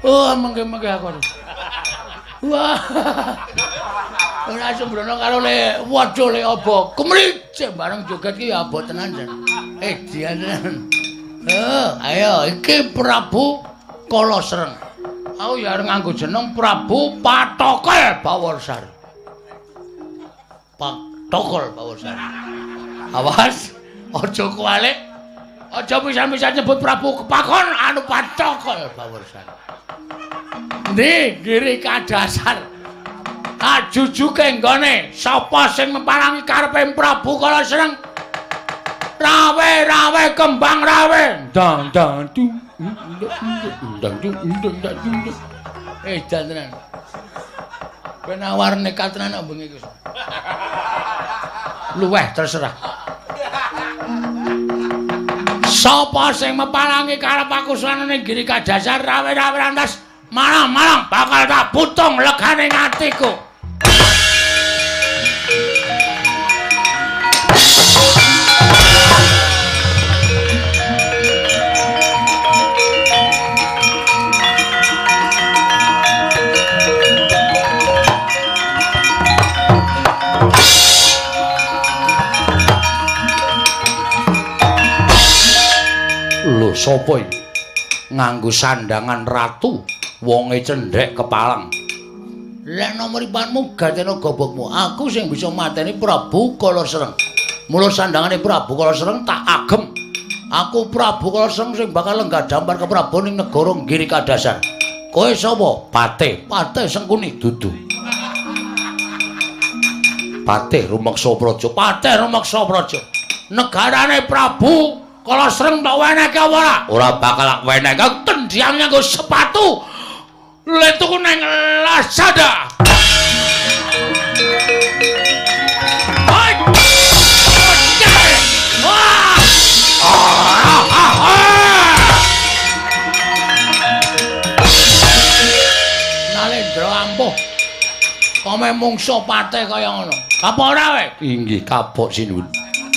Oh, mengke-mengke aku. Wah. Ora sembrono karo le waduh le apa. Kemricik bareng joget ki ya abot tenan jan. Dian tenan. Ayo iki Prabu Kalasreng. Aku ya arep nganggo jeneng Prabu Patokol Baworsari. Patokol Baworsari. Awas, aja kuwalik. Aja pisan-pisan nyebut Prabu Kepakon anu Patokol Baworsari. Ndi Giri Kadasar. Ajujuke nggone sapa sing meparangi karepe Prabu Kalasreng? Rawe-rawe kembang rawe. Dang dang dung dang dung dang dung. Jan tenan. Kowe nawar nekat tenan kok bengi iki. Luweh terserah. Sapa sing meparangi karep aku suwanane Giri Kadasar rawe-rawe rantas malang-malang bakal tak putung legane atiku. Lho sapa iki? Nganggo sandangan ratu, wonge cendhek kepalang. Lek nomor ipatmu gatena gobokmu, aku sing bisa mateni Prabu Kalasreng. Mula sandangane Prabu Kalasreng tak agem. Aku Prabu Kalasreng sing bakal lenggah dampar keprabon ing negara Giri Kadasar. Kowe sapa? Patih. Patih Sengkuni dudu. Patih Rumeksa Praja. Patih Rumeksa Praja. Negarane Prabu Kalasreng tak wenehke apa ora? Ora bakal tak wenehke. Tendhang nganggo sepatu. Le tuku nang Lazada. Hai. Wah. Nalendra ampuh. Kome mungsuh patih kaya ngono. Kapok ora kowe? Inggih kapok sinuwun.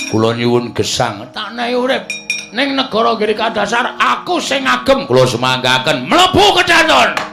Kula nyuwun gesang. Tak nehi urip. Ning negara Giri Kadasar aku sing ngagem. Kula semanggaken mlebu kedaton.